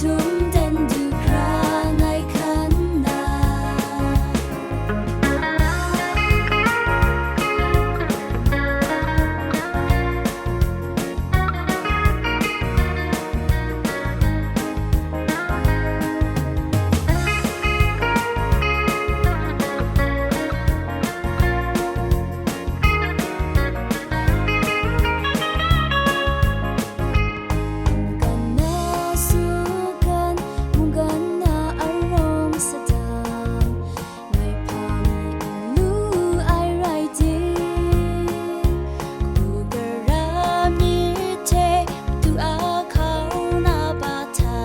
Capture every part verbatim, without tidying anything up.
Dum dan du hkra ngai hkan na. Mungkan na su kan, mungkan na arawng sadang, ngai hpa mi n lu ai rai ting, bu gara mi hte du a hkau na ba hta,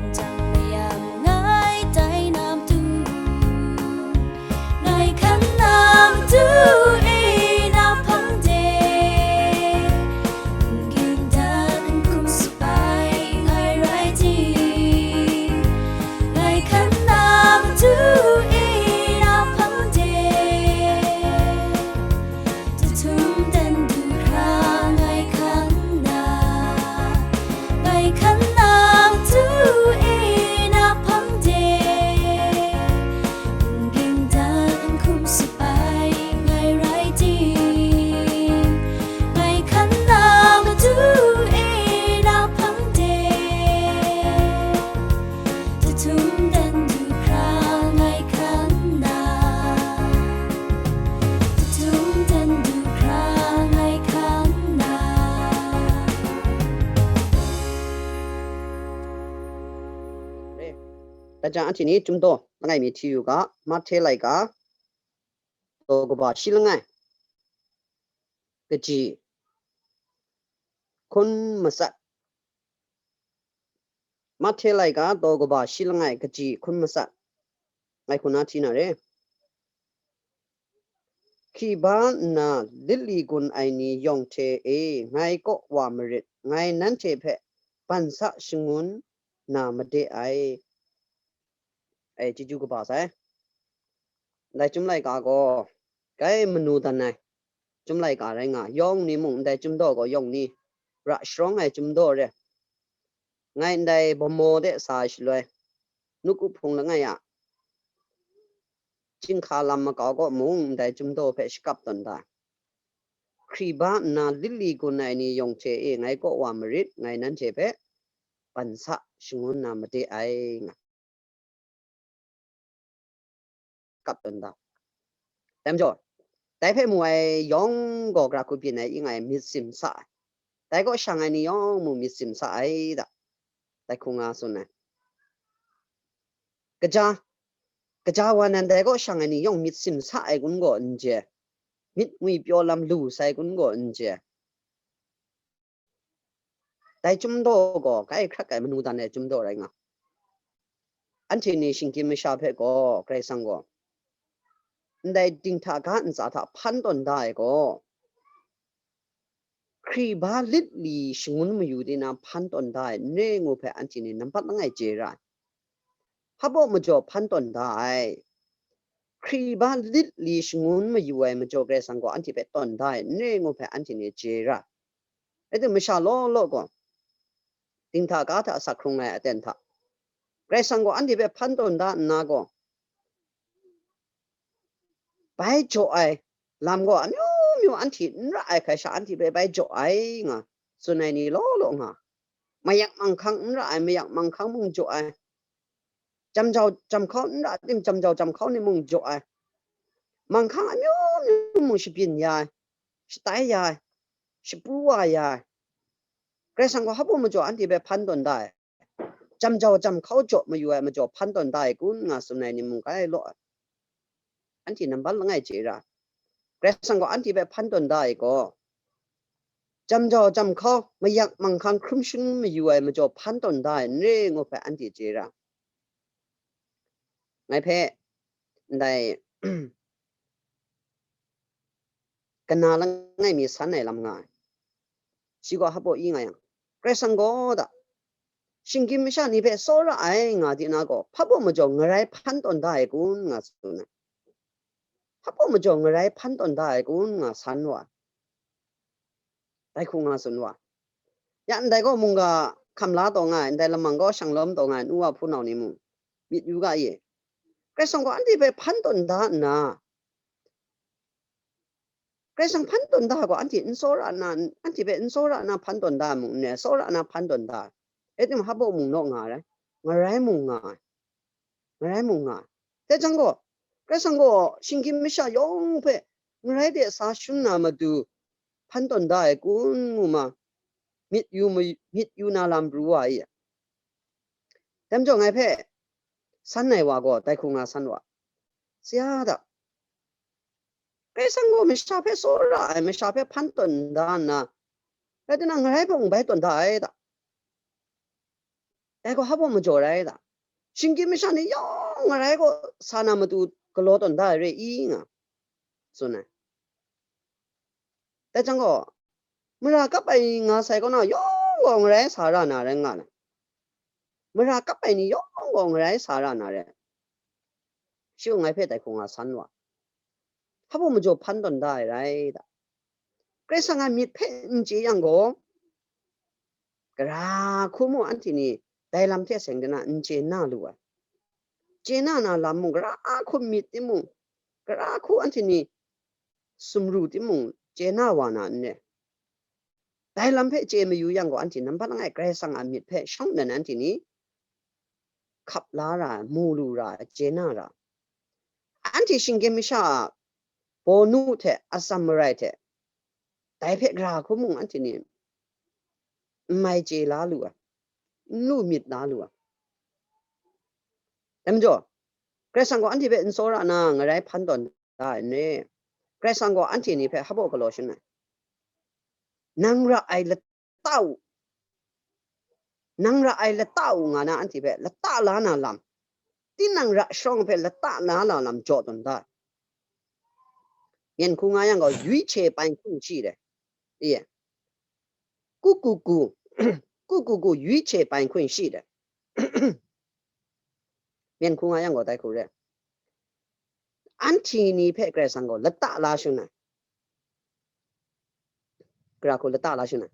Ndang mayam ngai tai na matu, ngai hkan na matu e na hpang de, n ging dan n hkum sapai ngai rai ting, ngai hkan na matu e na hpang de. Jahtum dan du hkra ngai hkan na, ngai hkan na matu e na hpang de, n ging dan n hkum sapai ngai rai ting, ngai hkan na matu e na hpang de. Jahtum dan du hkra ngai hkan na, jahtum dan du hkra ngai hkan na. Re. Daja anhte ni Chyum Daw langai mi hti yu ga, Mahte laika, daw kaba shi langai, kaji hkun matsat. Mahte laika daw kaba shi langai kaji hkun matsat. Ngai hkun na hti na re. Hkriba nna lit li gun ai ni yawng hte e ngai kaw wa marit, ngai nanhte hpe ban sa shangun na made ai. Ai, chyeju kaba sai. Ndai Chyum laika gaw, kai manu dan ai Chyum laika rai nga, yawng ni mung ndai Chyum Daw gaw yawng ni, ra sharawng ai Chyum Daw re. Ngai ndai Bawmaw de sa ai shaloi, Nukup Hpung langai a, chyinghka lam makau kaw mung ndai Chyum Daw hpe shakap tawn da. Hkriba nna lit li gun ai ni yawng hte e ngai kaw wa marit, ngai nanhte hpe ban sa shangun na made ai nga. Kap tawn da. Dai majaw, dai hpe mu ai yawng gaw gara hku byin ai, ing ai myit sim sa ai. Dai kaw shang ai ni yawng mung myit sim sa ai da. Dai hku nga tsun ai. Kaja, kaja wa nan dai kaw shang ai ni yawng myit sim sa ai kun gaw n je, myit ngwipyaw lam lu sai kun gaw n je. Dai Chyum Daw gaw kai hkrat ai manu dan ai Chyum Daw rai nga. Anhte ni shinggyim masha hpe gaw Karai Kasang gaw ndai dinghta ga ntsa hta hpan tawn da ai gaw, hkriba lit li shangun mayu di na hpan tawn da ai n re ngu hpe anhte ni nampat langai chye ra ai. Hpa baw majaw hpan tawn da ai. Hkriba lit li shangun mayu ai majaw Karai Kasang gaw anhte hpe tawn da ai n re ngu hpe anhte ni chye ra. Rai timung, masha law law gaw, dinghta ga hta asak hkrung ai aten hta, Karai Kasang gaw anhte hpe hpan tawn da nna gaw, bai jaw ai lam gaw amyu myu anhte n ra ai hkrai sha, anhte hpe bai jaw ai nga tsun ai ni law law nga, mayak manghkang n ra ai, mayak manghkang mung jaw ai, jam jau jam hkau n ra tim, jam jau jam hkau ni mung jaw ai, manghkang amyu myu mung shabyin ya ai, shatai ya ai, shapru wa ya ai. Karai Kasang gaw hpa baw majaw anhte hpe hpan tawn da ai. Jam jau jam hkau jaw mayu ai majaw hpan tawn da ai kun nga tsun ai ni mung kai law ai. Anhte nambat langai chye ra. Karai Kasang gaw anhte hpe hpan tawn da ai gaw, jam jau jam hkau, mayak manghkang hkrum shangun mayu ai majaw hpan tawn da ai n re ngu hpe anhte chye ra. Ngai hpe ndai kana langai mi san ai lam nga ai. Shi gaw hpa baw i nga yang, Karai Kasang gaw da, shinggyim masha ni hpe tsawra ai nga di na gaw, hpa baw majaw ngarai hpan tawn da ai kun nga tsun ai. Hpa baw majaw ngarai hpan tawn da ai kun nga san wa ai. Dai hku nga tsun wa ai. Ya ndai gaw mungga hkam la taw nga ai, ndai lamang gaw shanglawm taw nga ai, nu wa hpunau ni mung myit yu ga ye. Karai Kasang gaw anhte hpe hpan tawn da nna, Karai Kasang hpan tawn da gaw anhte n tsawra nna, anhte hpe n tsawra nna hpan tawn da ai mung n rai, tsawra nna hpan tawn da ai. Rai timung, hpa baw mung naw nga ai, ngarai mung nga ai, ngarai mung nga ai. Dai jang gaw, Karai Kasang gaw shinggyim masha yawng hpe ngarai de sa shun na matu hpan tawn da ai kun ngu ma, myit yu ma-, myit yu na lam pru wa i. Dai majaw ngai hpe san ai wa gaw dai hku nga san wa, Sara da, Karai Kasang gaw masha hpe tsawra ai, masha hpe hpan tawn da nna, rai timung, ngarai hpe mung bai tawn da ai da. Dai gaw hpa baw majaw rai da. Shinggyim masha ni yawng ngarai gaw sa na matu galaw tawn da ai re i nga tsun ai. Dai jang gaw, mara kap ai nga sai kaw na yawng gaw ngarai sa ra na rai nga ai. Mara kap ai ni yawng gaw ngarai sa ra na rai. Shi gaw ngai hpe dai hku nga san wa, hpa baw majaw hpan tawn da ai rai da. Karai Kasang a myit hpe n chye yang gaw, gara hku mung anhte ni dai lam hte seng de na n chye na lu ai. Chye na na lam mung, gara hku myit timung, gara hku anhte ni sumru timung, chye na wa na n re. Dai lam hpe chye mayu yang gaw, anhte nambat langai Karai Kasang a myit hpe shawng nnan anhte ni hkap la ra ai, mu lu ra ai, chye na ra ai. Anhte shinggyim masha a bawnu hte atsam marai hte, dai hpe gara hku mung anhte ni n mai chye la lu ai, n lu myit la lu ai. Dai majaw, Karai Kasang gaw anhte hpe n tsawra na ngarai hpan tawn da ai n re. Karai Kasang gaw anhte ni hpe hpa baw galaw shangun ai. Nang ra ai lata u, nang ra ai lata u nga na anhte hpe lata la na lam, tinang ra shawng hpe lata la na lam jaw tawn da ai. Myen hku nga yang gaw, ရွေးချယ်ပိုင်ခွင့်ရှိတယ်. Iya. ကိုယ့်ကိုယ်ကို ကိုယ့်ကိုယ်ကို ရွေးချယ်ပိုင်ခွင့်ရှိတယ်. Myen hku nga yang gaw dai hku re. Anhte ni hpe Karai Kasang gaw lata la shangun ai. Gara hku lata la shangun ai.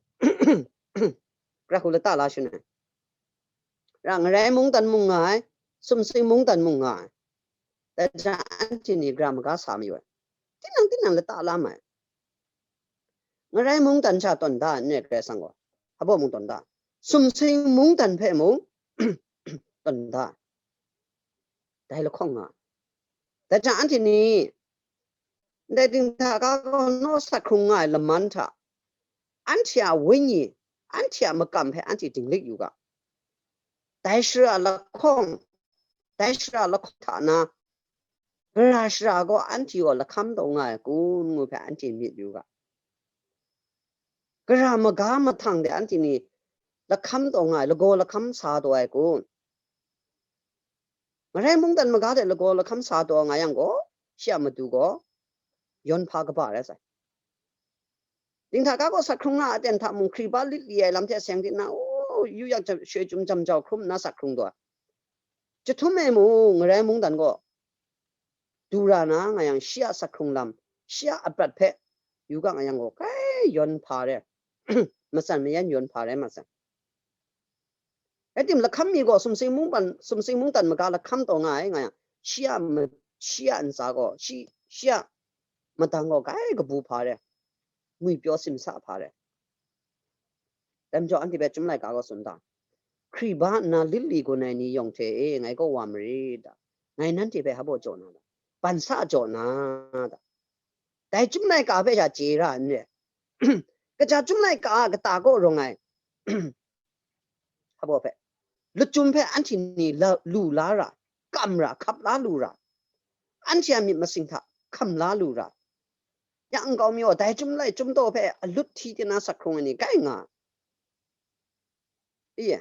Gara hku lata la shangun ai. Ra ngarai mungdan mung nga ai, sumsing mungdan mung nga ai. Dai jang anhte ni gara maga sa mayu ai. Tinang tinang lata la ma ai. Ngarai mungdan sha tawn da ai n re, Karai Kasang gaw. Hpa baw mung tawn da ai. Sumsing mungdan hpe mung tawn da ai. Dai lahkawng nga ai. Dai jang anhte ni, ndai dinghta ga gaw naw sat hkrung nga ai laman hta, anhte a wenyi, anhte a makam hpe anhte dinglik yu ga. Dai shara lahkawng, dai shara lahkawng hta na, gara shara gaw anhte gaw lahkam taw nga ai kun ngu hpe anhte myit yu ga. Gara maga mahtang de anhte ni lahkam taw nga ai, lagaw lahkam sa taw ai kun? Ngarai mungdan maga de lagaw lahkam sa taw nga yang gaw, shi a matu gaw yawn hpa kaba rai sai. Dinghta ga gaw sat hkrung na aten hta mung, hkriba lit li ai lam hte seng di nna, o, yu yak jam, shoi chyum jam jau hkrum nna sat hkrung taw ai. Chyahtum e mung, ngarai mungdan gaw du ra na nga yang, shi a sat hkrung lam, shi a aprat hpe yu ga nga yang gaw, grai yawn hpa re ai, matsan mayan yawn hpa rai mat sai. Rai timung, lahkam mi gaw sumsing mungdan, sumsing mungdan maga lahkam taw nga ai nga yang, shi a ma-, shi a ntsa gaw, shi, shi a madang gaw grai kabu hpa re ai, ngwipyaw simsa hpa re ai. Dai majaw anhte hpe Chyum Laika gaw tsun da, hkriba nna lit li gun ai ni yawng hte e ngai kaw wa marit da, ngai nanhte hpe hpa baw jaw na da, ban sa jaw na da. Dai Chyum Laika hpe sha chye ra n re. Kaja Chyum Laika a kata kaw rawng ai hpa baw hpe, lachyum hpe anhte ni la, lu la ra, kam ra, hkap la lu ra, anhte a myit masing hta hkam la lu ra, yang nkau mi gaw dai Chyum Lai Chyum Taw hpe alut hti di na sat hkrung ai ni grai nga. Iya.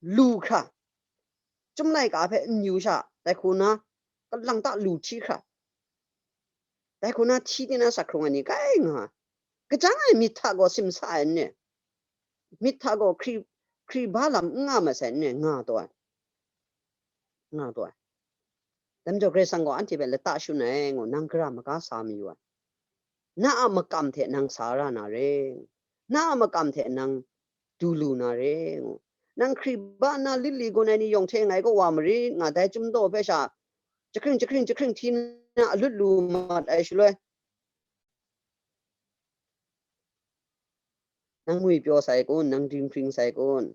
Lu hkra, Chyum Laika hpe n yu sha, dai hku na, kalang ta lu hti hkra, dai hku na hti di na sat hkrung ai ni grai nga. Kajang ai myit hta gaw simsa ai n re, myit hta gaw hkri, hkriba lam n nga masai n re, nga taw ai, nga taw ai. Dai majaw Karai Kasang gaw anhte hpe lata shangun ai ngu, nang gara maga sa mayu ai. Na a makam hte nang sa ra na re, na a makam hte nang du lu na re ngu. Nang hkri ba nna lit li gun ai ni yawng hte ngai kaw wa marit nga dai chyum daw hpe sha jahkring jahkring jahkring hti na alut lu mat ai shaloi, nang ngwi pyaw sai kun, nang dinghpring sai kun,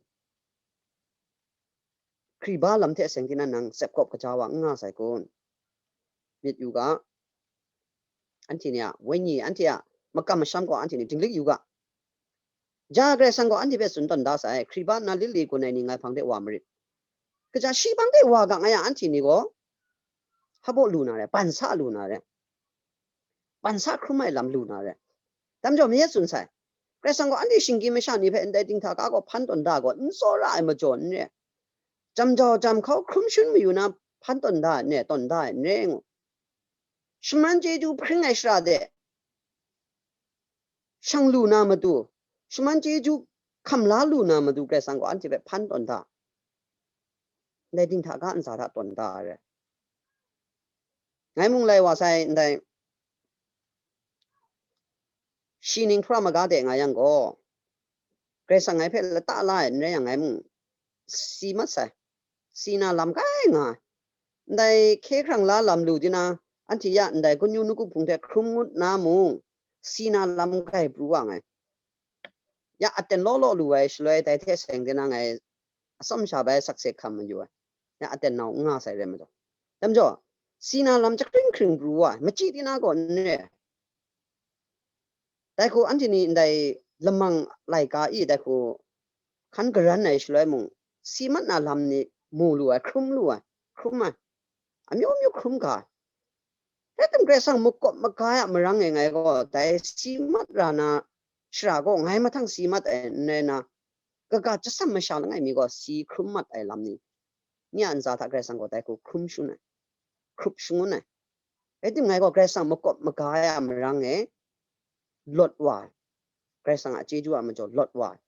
hkri ba lam hte seng tina nang tsep kawp kaja wa n nga sai kun? Myit yu ga, anhte ni a wenyi, anhte a makam masham gaw anhte ni dinglik yu ga. Ja Karai Kasang gaw anhte hpe tsun tawn da sai, hkri ba nna lit li gun ai ni ngai hpang de wa marit. Kaja shi hpang de wa ga nga yang anhte ni gaw hpa baw lu na re, ban sa lu na re, ban sa hkrum ai lam lu na re. Dam jaw mayat tsun sai, Karai Kasang gaw anhte shinggyim masha ni hpe ndai dinghta ga gaw hpan tawn da gaw n tsawra ai majaw n re, jam jau jam hkau hkrum shun mayu na hpan tawn da ai n re, tawn da ai n re ngu. Shaman chyeju hpring ai shara de shang lu na matu, shaman chyeju hkam la lu na matu Karai Kasang gaw anhte hpe hpan tawn da, ndai dinghta ga ntsa hta tawn da ai re. Ngai mung lai wa sai ndai shi ning hpra maga de nga yang gaw, Karai Kasang ngai hpe lata la ai n rai yang, ngai mung si mat sai, si na lam kai nga ai. Ndai hkye hkrang la lam lu di na, anhte ya ndai gunyu nawku hpung hte hkrum ngut na mung, si na lam kai pru wa ngai. Ya aten law law lu ai shaloi, dai hte seng di na ngai atsawm sha bai sakse hkam mayu ai. Ya aten nau n nga sai rai majaw, dam jaw, si na lam jahkring hkring pru wa ai, machyi di na gaw n re. Dai hku anhte ni ndai lamang laika i dai hku hkan garan ai shaloi mung, si mat na lam ni mu lu ai, hkrum lu ai, hkrum ai, amyu myu hkrum ga ai. Rai tim, Karai Kasang makawp maga a marang e ngai gaw dai si mat ra na shara gaw ngai mahtang si mat ai n rai na, kaga jasam masha langai mi gaw si hkrum mat ai lam ni, nye a ntsa hta Karai Kasang gaw dai hku hkrum shangun ai, hkrup shangun ai. Rai tim, ngai gaw Karai Kasang makawp maga a marang e lawt wa ai, Karai Kasang a chyeju a majaw lawt wa ai.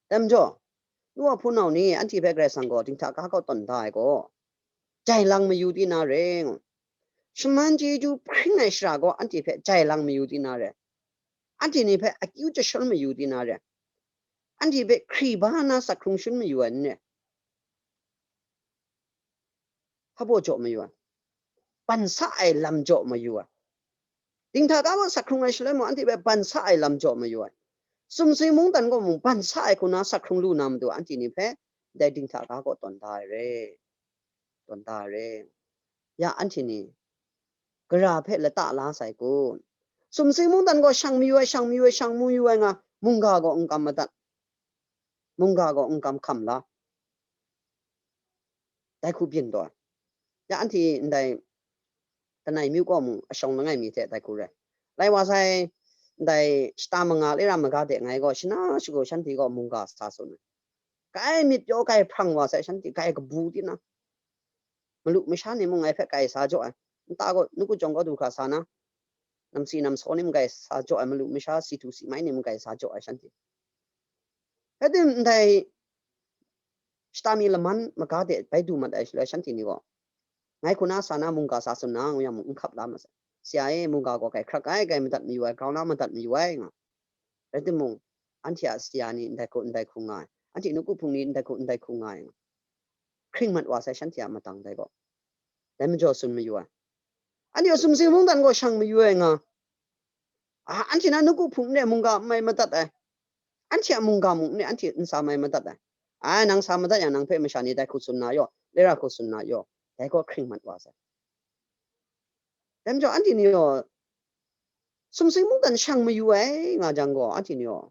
Dai majaw, nu wa hpunau ni anhte hpe Karai Kasang gaw dinghta ga kaw tawn da ai gaw, jai lang mayu di na re ngu. Shaman chyeju hpring ai shara gaw anhte hpe jai lang mayu di na re. Anhte ni hpe akyu jashawn mayu di na re. Anhte hpe hkri ba na sak hkrung shun mayu ai n re. Hpa baw jaw mayu ai, ban sa ai lam jaw mayu ai. Dinghta ga gaw sak hkrung ai shaloi mung, anhte hpe ban sa ai lam jaw mayu ai. Sumsing mungdan gaw mung ban sa ai hku na sak hkrung lu na matu, anhte ni hpe dai dinghta ga gaw tawn da ai re, tawn da ai re. Ya anhte ni gara hpe lata la sai kun? Sumsing mungdan gaw shang mayu ai, shang mayu ai, shang mayu ai nga, mungga gaw n kam madat, mungga gaw n kam hkam la, dai hku byin taw ai. Ya anhte ndai langai myu kaw mung ashawng langai mi hte dai hku rai. Lai wa sai, ndai shata manga lera maga de ngai gaw shana shagu shanhte gaw mungga sa tsun ai. Kai myit pyaw, kai hprang wa sai, shanhte kai kabu di na, malu masha ni mung ngai hpe kai sa jaw ai. Nta gaw, nawku jawng gaw du hkra sa na, namsi namsaw ni mung kai sa jaw ai, malu masha si htu si mai ni mung kai sa jaw ai shanhte. Rai tim, ndai shata mi laman maga de bai du mat ai shaloi, shanhte ni gaw, ngai hku na sa na mungga sa tsun na, ngu yang mung n hkap la ma sai. Sya e, mungga gaw kai hkrak ai, kai madat mayu ai, grau na madat mayu ai nga. Rai timung, anhte a sya ni ndai hku ndai hku nga ai, anhte nawku hpung ni ndai hku ndai hku nga ai nga, hkring mat wa sai, shanhte a matang dai gaw. Dai majaw tsun mayu ai. Anhte a sumsing mungdan gaw shang mayu ai nga. A, anhte na nawku hpung n re mungga mai madat ai. Anhte a mungga mung n re, anhte n sa mai madat ai. Ai, nang sa madat yang, nang hpe masha ni dai hku tsun na yaw, lera hku tsun na yaw, dai gaw hkring mat wa sai. Dai majaw anhte ni gaw sumsing mungdan shang mayu ai nga jang gaw, anhte ni gaw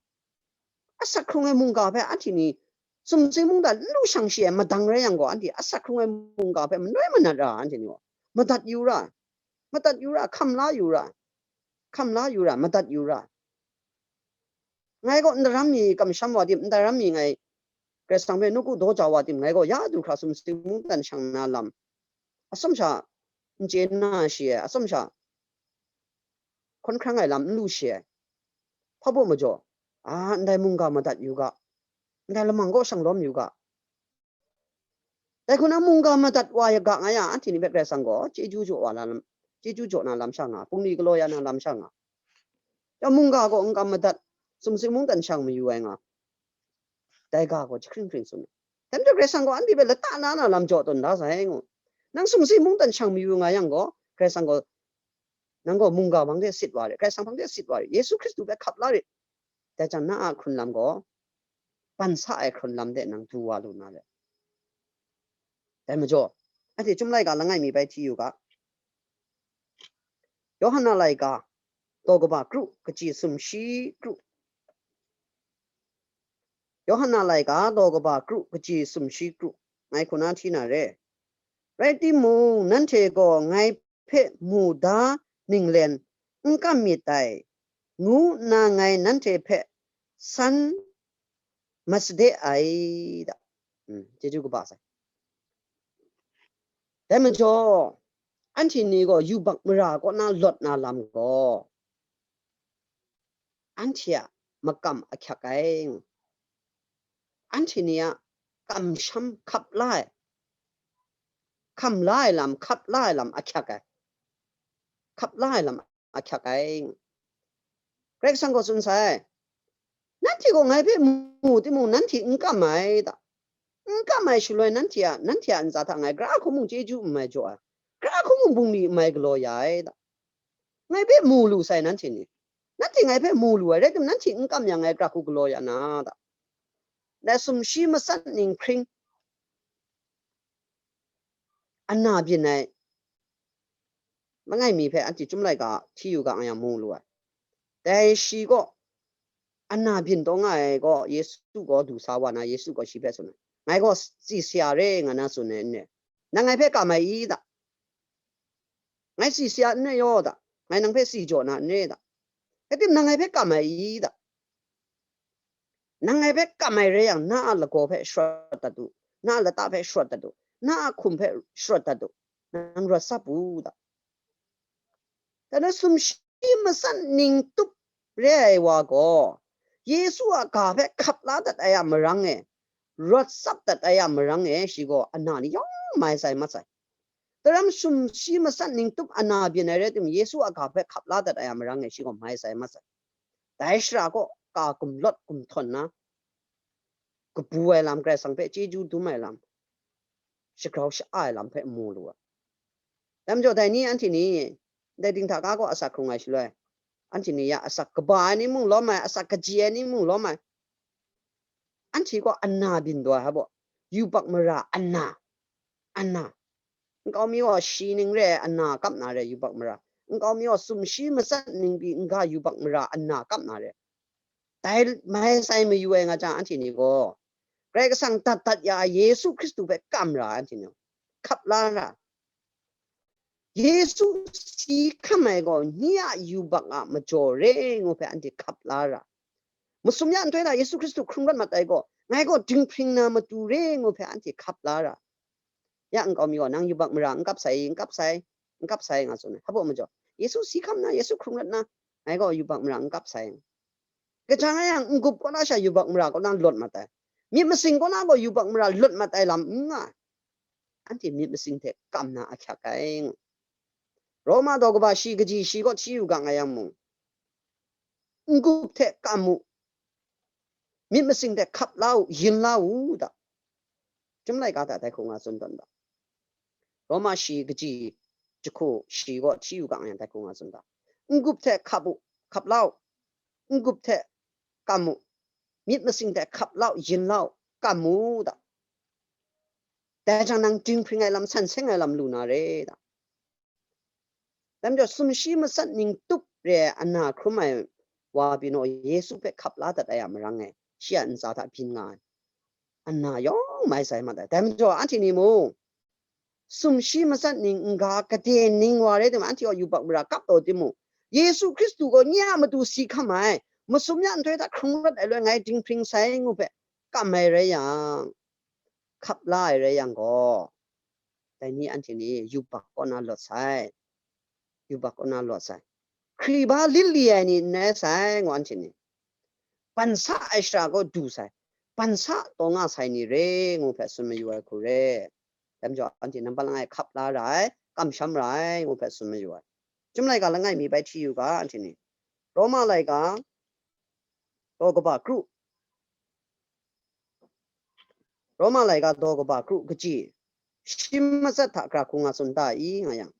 asak hkrung ai mungga hpe anhte ni sumsing mungdan n lu shang shi ai madang rai yang gaw, anhte asak hkrung ai mungga hpe manoi manat ra, anhte ni gaw madat yu ra, madat yu ra, hkam la yu ra, hkam la yu ra, madat yu ra. Ngai gaw ndaram mi kamsham wa tim, ndaram mi ngai Karai Kasang hpe nawku daw jau wa tim, ngai gaw ya du hkra sumsing mungdan shang na lam, atsawm sha n chye na shi ai, atsawm sha hkawn hkrang ai lam n lu shi ai. Hpa baw majaw, a, ndai mungga madat yu ga, ndai lamang gaw shang lawm yu ga. Dai hku na mungga madat wa ya ga nga yang, anhte ni hpe Karai Kasang gaw chyeju jaw wa na lam, chyeju jaw na lam sha nga, bungli galaw ya na lam sha nga. Ya mungga gaw n kam madat, Sumsing mungdan shang mayu ai nga. Dai ga gaw jahkring hkring tsun ai. Dai majaw Karai Kasang gaw anhte hpe lata na na lam jaw tawn da sai ngu. Nang sumsing mungdan shang mayu nga yang gaw, Karai Kasang gaw, nang gaw mungga hpang de sit wa rit, Karai Kasang hpang de sit wa rit, Yesu Hkristu hpe hkap la rit. Dai jang na a hkrun lam gaw, ban sa ai hkrun lam de nang du wa lu na let. Dai majaw, anhte Chyum laika langai mi bai hti yu ga. Yawhan a laika, daw kaba kru, kaji sumshi kru. Yawhan a laika, daw kaba kru, kaji sumshi kru. Ngai hku na hti na re. Rai timung, nanhte gaw ngai hpe mu da ninglen n kam myit dai, ngu nna ngai nanhte hpe san masade ai da. Mm, chyeju kaba sai. Dai majaw, anhte ni gaw yubak mara kaw na lawt na lam gaw, anhte a makam ahkyak ai. Anhte ni a kamsham hkap la ai, hkam la ai lam, hkap la ai lam ahkyak ai, hkap la ai lam ahkyak ai. Karai Kasang gaw tsun sai, nanhte gaw ngai hpe mu timung, nanhte n kam ai da. N kam ai shaloi nanhte a, nanhte a ntsa hta ngai gra hku mung chyeju n mai jaw ai, gra hku mung bungli n mai galaw ya ai da. Ngai hpe mu lu sai nanhte ni. Nanhte ngai hpe mu lu ai, rai timung, nanhte n kam yang ngai gra hku galaw ya na da. Dai sumshi matsat ning hkring ana byin ai langai mi hpe anhte Chyum laika hti yu ga nga yang mu lu ai. Dai shi gaw ana byin taw nga ai gaw, Yesu gaw du sa wa na, Yesu gaw shi hpe tsun ai, ngai gaw tsi si a re nga na tsun ai n re? Nang ngai hpe kam ai i da? Ngai tsi si a n re yaw da? Ngai nang hpe tsi jaw na n re da? Rai timung, nang ngai hpe kam ai i da? Nang ngai hpe kam ai rai yang, na a lagaw hpe sharawt dat u, na a lata hpe sharawt dat u, na a hkum hpe sharawt dat u, nang rawt sap u da. Dai na sumshi matsat ning tup re ai wa gaw, Yesu a ga hpe hkap la dat ai a marang e, rawt sap dat ai a marang e, shi gaw ana ni yawng mai sai mat sai. Daram sumshi matsat ning tup ana byin ai rai timung, Yesu a ga hpe hkap la dat ai a marang e, shi gaw mai sai mat sai. Dai shara kaw ka gumlawt gumhtawn na, kabu ai lam, Karai Kasang hpe chyeju dum ai lam, shagrau sha-a ai lam hpe mu lu ai. Dai majaw, dai ni anhte ni, ndai dinghta ga gaw asak hkrung ai shaloi, anhte ni ya asak kaba ai ni mung lawm ai, asak kaji ai ni mung lawm ai. Anhte gaw ana byin taw ai hpa baw, yubak mara ana, ana. Nkau mi gaw shi ning re ai ana kap na re, yubak mara. Nkau mi gaw sumshi matsat ning pyi n-ga yubak mara ana kap na re. Dai mai sai mayu ai nga jang, anhte ni gaw Karai Kasang dat dat ya ai Yesu Hkristu hpe kam ra ai, anhte ni hkap la ra. Yesu si hkam ai gaw, nye a yubak a majaw re ngu hpe anhte hkap la ra. Masum ya nhtoi hta Yesu Hkristu hkrung rawt mat ai gaw, ngai gaw dinghpring na matu re ngu hpe anhte hkap la ra. Ya nkau mi gaw, nang yubak mara n kap sai, n kap sai, n kap sai, nga tsun ai. Hpa baw majaw, Yesu si hkam na, Yesu hkrung rawt na, ngai gaw yubak mara n kap sai. Kaja nga yang, n-gup kaw na sha yubak mara kaw na lawt mat ai. Myit masin kaw na gaw yubak mara lawt mat ai lam n nga ai. Anhte myit masin hte kam na ahkyak ai. Roma daw kaba shi kaji shi kaw hti yu ga nga yang mung, n-gup hte kam u, myit masin hte hkap la u, yin la u da. Chyum laika hta dai hku nga tsun tawn da. Roma shi kaji jahku shi kaw hti yu ga nga yang dai hku nga tsun da. N-gup hte hkap u, hkap la u, n-gup hte kam u, myit masin hte hkap la u, yin la u, kam u da. Dai jang nang dinghpring ai lam, san seng ai lam lu na re da. Dai majaw, sumshi matsat ning tup re ai ana hkrum ai wa pyi naw, Yesu hpe hkap la dat ai a marang e, shi a ntsa hta byin nga ai ana yawng mai sai mat ai. Dai majaw, anhte ni mung, sumshi matsat ning n-ga gade ning wa rai timung, anhte gaw yubak mara kap taw timung, Yesu Hkristu gaw nye a matu si hkam ai, masum ya nhtoi hta hkrung rawt ai loi ngai dinghpring sai ngu hpe kam ai rai yang, hkap la ai rai yang gaw, dai ni anhte ni yubak kaw na lawt sai, yubak kaw na lawt sai. Hkriba lit li ai ni n rai sai, ngu anhte ni. Ban sa ai shara gaw du sai, ban sa taw nga sai ni re, ngu hpe tsun mayu ai hku re. Dai majaw, anhte nampat langai hkap la ra ai, kamsham ra ai, ngu hpe tsun mayu ai. Chyum laika langai mi bai hti yu ga, anhte ni. Roma laika, daw kaba kru. Roma laika daw kaba kru kaji, shim matsat hta gara hkung nga tsun ta i, nga yang.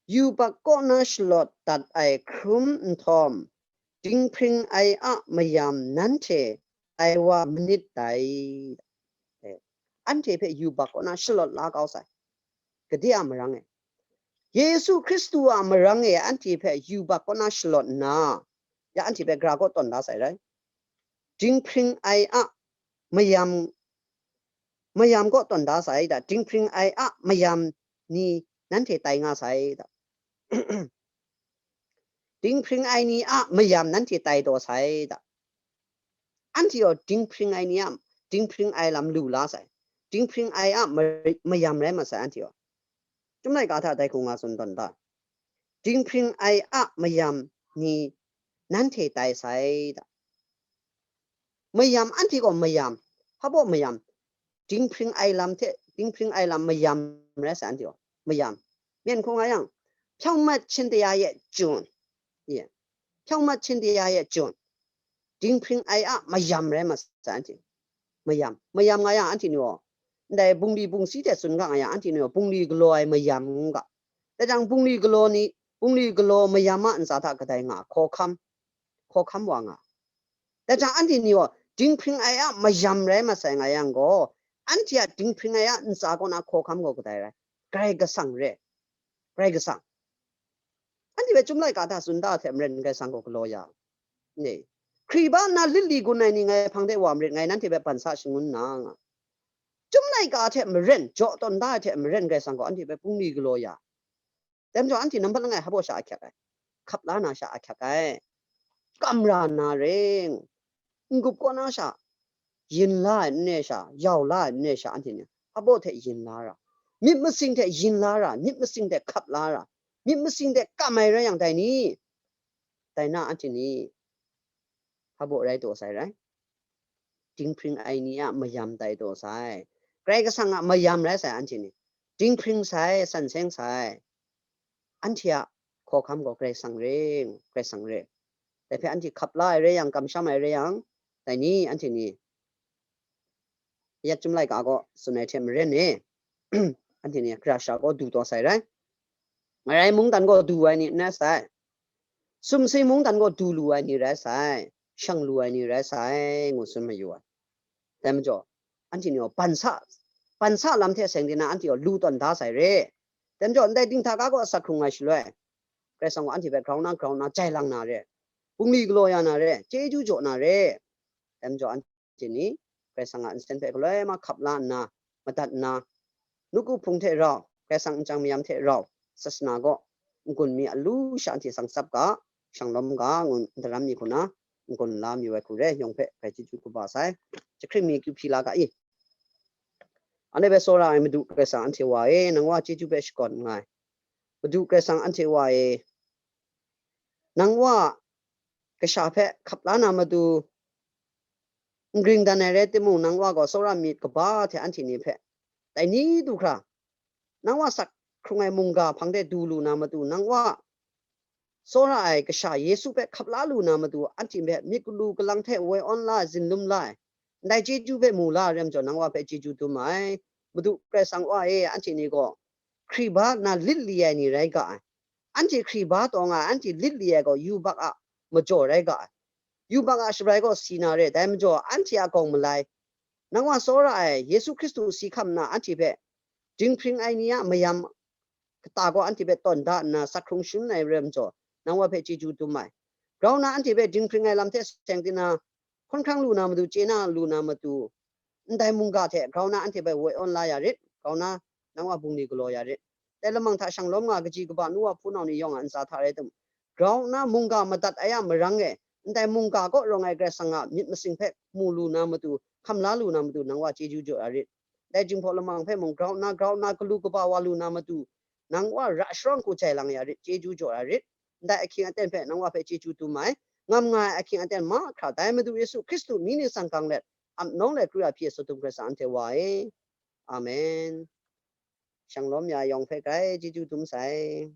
Yubak kaw na shalawt dat ai hkrum nhtawm, dinghpring ai a mayam nanhte tai wa manit dai. Eh, anhte hpe yubak kaw na shalawt la kau sai. Gade a marang e. Yesu Hkristu a marang e anhte hpe yubak kaw na shalawt nna, ya anhte hpe gara kaw tawn da sai rai. Dinghpring ai a mayam, mayam kaw tawn da sai da, dinghpring ai a mayam ni nanhte tai nga sai da. Dinghpring ai ni a mayam nanhte tai taw sai da. Anhte gaw dinghpring ai ni a, dinghpring ai lam lu la sai. Dinghpring ai a ma-, mayam rai mat sai anhte gaw. Chyum laika hta dai hkung nga tsun tawn da. Dinghpring ai a mayam ni nanhte tai sai da. Mayam, anhte gaw mayam. Hpa baw mayam. Dinghpring ai lam hte, dinghpring ai lam mayam rai sai anhte gaw. Mayam. Myen hkung nga yang, ဖြောင့်မတ်ခြင်းတရားရဲ့ ကျွန်. Ye. ဖြောင့်မတ်ခြင်းတရားရဲ့ ကျွန်. Dinghpring ai a mayam rai mat sai anhte. Mayam. Mayam nga yang anhte ni gaw, ndai bungli bungsi hte tsun ga nga yang anhte ni gaw, bungli galaw ai mayam ngu ga. Dai jang bungli galaw ni, bungli galaw mayam a ntsa hta kadai nga, hkawhkam, hkawhkam wa nga. Dai jang anhte ni gaw, dinghpring ai a mayam rai mat sai nga yang gaw, anhte a dinghpring ai a ntsa kaw na hkawhkam gaw kadai rai? Karai Kasang re. Karai Kasang. Anhte hpe Chyum laika hta tsun da hte maren Karai Kasang gaw galaw ya. Ne. Hkri ba nna lit li gun ai ni ngai hpang de wa marit, ngai nanhte hpe ban sa shangun na nga. Chyum laika hte maren, jaw tawn da ai hte maren Karai Kasang gaw anhte hpe bungli galaw ya. Dai majaw anhte nambat langai hpa baw sha ahkyak ai? Hkap la na sha ahkyak ai. Kam ra na ring. N-gup kaw na sha, yin la ai n re sha, yau la ai n re sha, anhte ni hpa baw hte yin la ra? Myit masing hte yin la ra, myit masing hte hkap la ra, myit masing hte kam ai rai yang dai ni? Dai na anhte ni hpa baw rai taw sai rai? Dinghpring ai ni a mayam tai taw sai. Karai Kasang a mayam rai sai anhte ni. Dinghpring sai, san seng sai. Anhte a hkawhkam gaw Karai Kasang re, Karai Kasang re. Dai hpe anhte hkap la ai rai yang, kamsham ai rai yang, dai ni anhte ni? Yat Chyum laika gaw tsun ai hte maren e, anhte ni hkra sha gaw du taw sai rai. Ngarai mungdan gaw du ai ni n rai sai. Sumsing mungdan gaw du lu ai ni rai sai. Shang lu ai ni rai sai, ngu tsun mayu ai. Dai majaw, anhte ni gaw ban sa, ban sa lam hte seng di na anhte gaw lu tawn da sai re. Dai majaw, ndai dinghta ga gaw asak hkrung ai shaloi, Karai Kasang gaw anhte hpe grau na, grau na, jai lang na re. Bungli galaw ya na re, chyeju jaw na re. Dai majaw, anhte ni Karai Kasang a nsen hpe galoi ma hkap la nna, madat nna, nawku hpung hte rau, Karai Kasang nchyang mayam hte rau, sasana gaw n-gun mi a lu sha anhte tsang tsap ga, shanglawm ga, ngu n daram mi hku na, n-gun la mi wai hku re, yawng hpe grai chyeju kaba sai. Jahkring mi akyu hpyi la ga i. Anhte hpe tsawra ai Madu Karai Kasang anhte Wa e, nang Wa chyeju hpe shakawn nngai. Madu Karai Kasang anhte Wa e, nang Wa kasha hpe hkap la na matu, n gring dan ai rai timung, nang Wa gaw tsawra myit kaba hte anhte ni hpe, dai ni du hkra, nang Wa sak hkrung ai mungga hpang de du lu na matu, nang Wa tsawra ai kasha Yesu hpe hkap la lu na matu, anhte hpe myit galu galang hte woi awn la ai, zinlum la ai, ndai chyeju hpe mu la ai rai majaw, nang Wa hpe chyeju dum ai. Madu Karai Kasang Wa e, anhte ni gaw hkri ba nna lit li ai ni rai ga ai. Anhte hkri ba taw nga ai, anhte lit li ai gaw yubak a majaw rai ga ai. Yubak a shabrai gaw si na re, dai majaw anhte a gawng malai, nang Wa tsawra ai Yesu Hkristu si hkam nna anhte hpe dinghpring ai ni a mayam kata gaw anhte hpe tawn da nna sak hkrung shangun ai rai majaw, nang Wa hpe chyeju dum ai. Grau nna anhte hpe dinghpring ai lam hte seng di na, hkawn hkrang lu na matu, chye na lu na matu, ndai mungga hte grau nna anhte hpe woi awn la ya rit, grau nna nang Wa bungli galaw ya rit. Dai lamang hta shanglawm nga kaji kaba nu wa hpunau ni yawng a ntsa hta rai tim, grau nna mungga madat ai a marang e, ndai mungga kaw rawng ai Karai Kasang a myit masing hpe mu lu na matu, hkam la lu na matu, nang Wa chyeju jaw ya rit. Dai Jinghpaw lamang hpe mung grau nna, grau nna galu kaba wa lu na matu, nang Wa ra sharawng hku jai lang ya rit, chyeju jaw ya rit. Ndai ahkying aten hpe nang Wa hpe chyeju dum ai, ngam nga ai ahkying aten mahkra dai Madu Yesu Hkristu mying ni tsang gang let, ap nawng let kru ya hpyi tsun dum Karai Kasang anhte Wa e. Amen. Shanglawm ya yawng hpe grai chyeju dum sai.